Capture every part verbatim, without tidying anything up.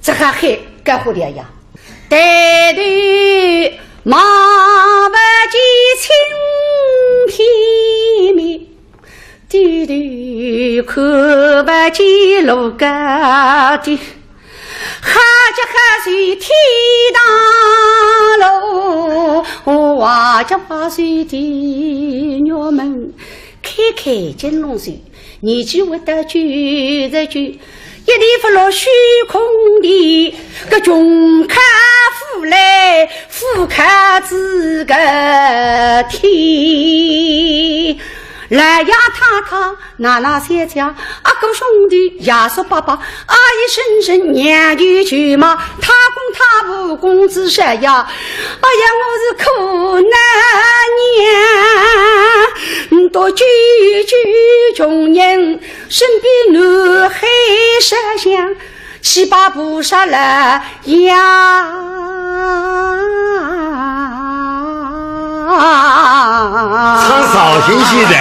这还黑，该活的呀。抬头望不见青天明，低头看不见路高低，好脚好手天堂路，坏脚坏手地狱门。 开开金龙手，年纪活到九十九，一点不落虚空的，搿穷靠富来，富靠仔个天。老爷太太、奶奶小姐、阿哥兄弟、爷叔伯伯、阿姨婶婶、娘舅舅妈、太公太婆、公子少爷，哎呀，我是苦难人。 多救救穷人，身边南海烧香，七拜菩萨来呀。唱绍兴戏的。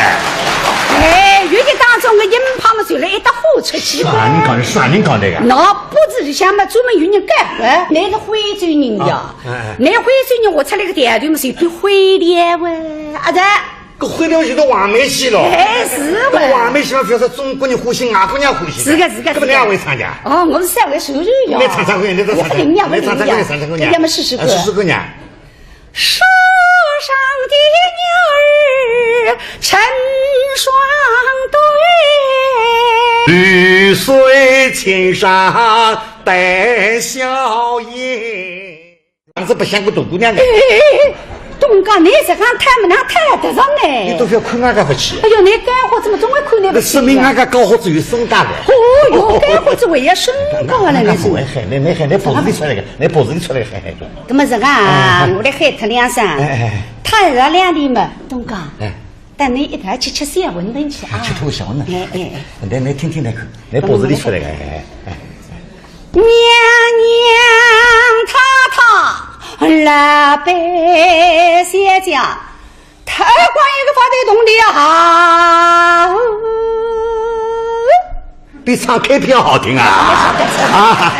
哎，有的当中个音怕么就来一搭火出去。啥人讲的？啥人讲的呀？那不是里向嘛，专门有人干活，那个徽州人呀，啊，哎，哎。那徽州人，我出来个调头嘛，是比徽调喂，啊，这。 搿徽调就是黄梅戏咯。哎，是喂。搿黄梅戏嘛，覅说中国人欢喜，外国人也欢喜的。是个，是个，搿么侬也会唱的啊？哦，我是三位手语呀。侬唱唱看，侬唱唱看，我不灵呀，侬唱唱看，不灵呀。唱唱看呀。哎呀，么试试看。啊，试试看呀。树上的鸟儿成双对，绿水青山带笑颜。 样子不像个大姑娘的。哎，东家，侬这样太么能太得上呢？侬都覅看俺家不起。哎哟，侬干活怎么总会看侬不起呀？那说明俺家高活子有身价的。哦哟，干活子为也身价了，那是。我还喊，那那喊，那鼻子里出来个，那鼻子里出来个，喊喊个。那么这个啊，哎，哎。我来喊他两声。哎，哎，哎。他二两的嘛，东家。哎。 带侬一道去吃小馄饨去啊。吃脱小馄饨。哎，哎，哎。来，来，听听那个，来，鼻子里出来个，哎，哎，哎。娘娘太太，老板小姐，太官一个发财动的好。比唱K片好听啊！啊，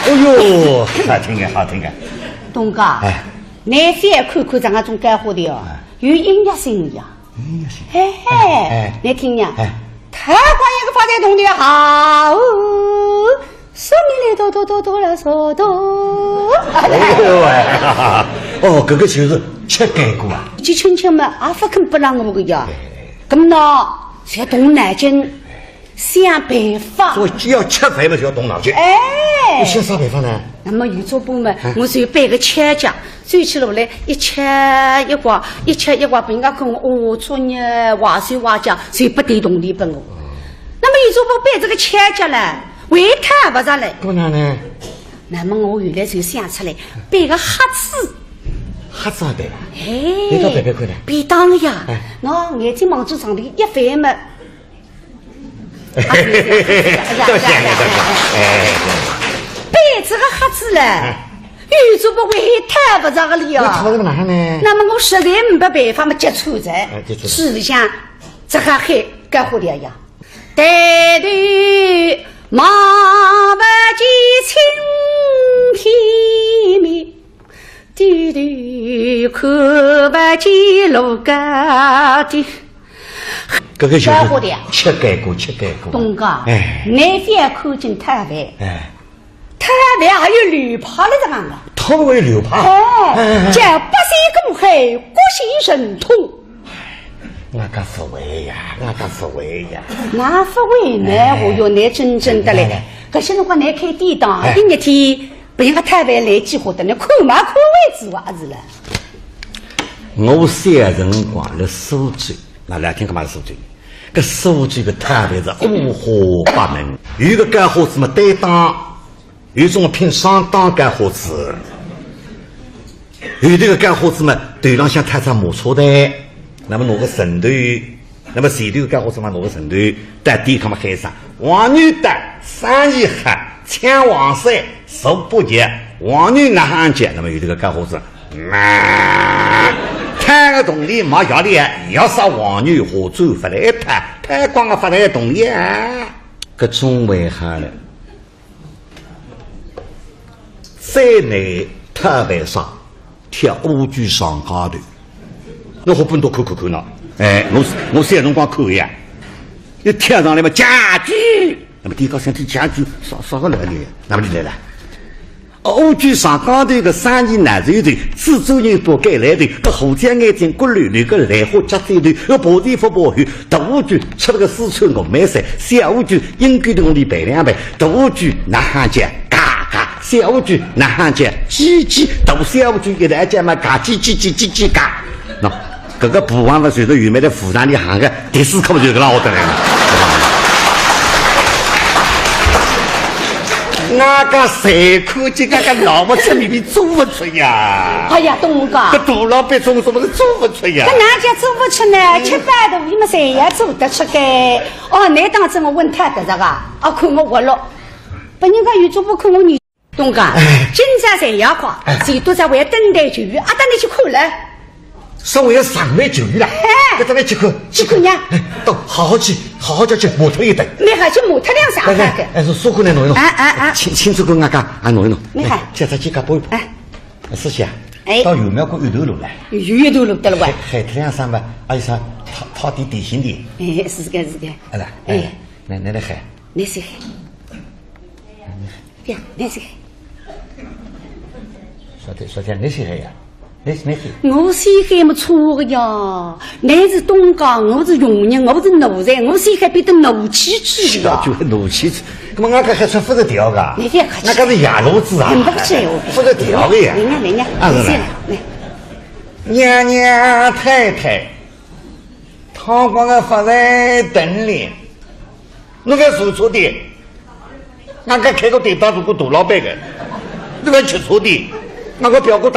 哎呦，好听啊，好听啊。东家，哎。侬覅看看咱家种干活的哦，哎。有音乐性的呀。 哎呀，是。嘿嘿，哎，哎。侬听呀，哎。太官一个发财动的好，说明来多多多多了说多。哎呦喂，哦，搿个就是吃干股啊。年纪轻轻嘛，也勿肯拨让我个呀。哎。搿么呢，就要动脑筋，想办法。所以要吃饭嘛，就要动脑筋。哎。要想啥办法呢？那么有种办法嘛，哎。我就要摆个跷脚， 走起路来，一吃一拐，一吃一拐，拨人家看我，哦，作孽，坏手坏脚，就拨点铜钿拨我。那么有种我摆这个跷脚了，还讨勿着嘞。不然呢？那么我后来就想出来，摆个盒子。盒子也对吧？哎，你倒摆摆看呢？便当呀，哎。喏，眼睛望仔上头一翻嘛， 多谢你，多谢。哎，摆这个盒子嘞，哎。有种不会讨勿着个了呀。那讨勿着哪能呢？那么我实在没办法嘛，接触着。哎，接触着。市里向，这个还干活的呀。抬头望勿见青天明， 低头看勿见路高低。搿个就是干活的呀。吃干股，吃干股。东家，哎。侬覅看轻讨饭，哎。讨饭还有流派了，这个。讨饭有流派？哎，哎，哎。叫八仙过海，各显神通。 俺家勿会呀，俺家勿会呀。哪勿会呢？哎。哦哟，侬真正的嘞。哎，哎。搿歇辰光侬开典当，哎。一日天拨人家讨饭来几化的，侬看嘛看为止啊，是了。我小辰光辣苏州，那两天干嘛辣苏州？搿苏州个讨饭是五花八门，有个干货子嘛，典当 有种拼双档干货子，有迭个干货子嘛，头浪向套只马车袋，那么拿个绳头，那么前头个干货子嘛拿个绳头，到店里向嘛喊声，黄牛到，生意好，抢黄山，坐不急，黄牛哪哼急，那么有迭个干货子，啊，讨个铜钿没压力啊，要杀黄牛下转勿来讨，讨光个发财铜钿啊，搿种为啥呢？山内讨饭煞，跳乌龟上街头。侬好本多看看看喏。哎，我是，我小辰光看个呀，一跳上来嘛，家具，那么地高想起家具，啥，啥个来个？那么你来了。乌龟上街头个生意难做头，只做人不该来的，个胡椒眼睛骨溜溜个兰花夹嘴头，个爬前不爬后，大乌龟吃了个四川峨眉山，小乌龟应该同你赔两赔，大乌龟哪哼叫？嘎嘎，小乌龟哪哼叫？叽叽，大小乌龟一道叫嘛，嘎叽叽叽叽叽嘎。喏，搿个部分嘛，随着原来的武场里行个第四课就是搿能学得来个。我讲谁看见搿个老婆这里面做勿出呀？哎呀，东家，搿大老板做，做勿出，做勿出呀。搿哪叫做勿出呢？吃饭的，你们谁也做得出个。哦，那当真我问他的这个，哦，看我活络，别人家有做不看我你东家，哎，今朝才要快，哎，谁都在为等待就有，啊，等你去看了。稍微要上来就有了，哎，搿等你去看，去看呀。哎，到好好去，好好叫去模特一等。没好去模特两三来来，个。哎，说说过来弄一弄。哎哎哎，请请这个俺家啊弄一弄。你看，哎，叫他去干杯。哎，思琪啊，哎，到有没有过一段路来？有一段路得了喂。海海特两三吧，阿有啥泡泡点点心的？哎，是个是个。哎来，哎，哎，来来来海。你是。 呀，那是，说的说的，那是谁呀？那是那是。我是海么错个呀，那是东家，我是佣人，我是奴才，我是海变得奴气气的呀。小鬼奴气气，那么俺搿还算勿着调个？你别客气，俺搿是野路子啊，很不客气哦。勿着调个呀。人家人家，啊是啦。来，娘娘太太，汤光个发财等哩。 侬覅坐错的，俺搿开个典当做个大老板个，侬覅吃错的，俺个表哥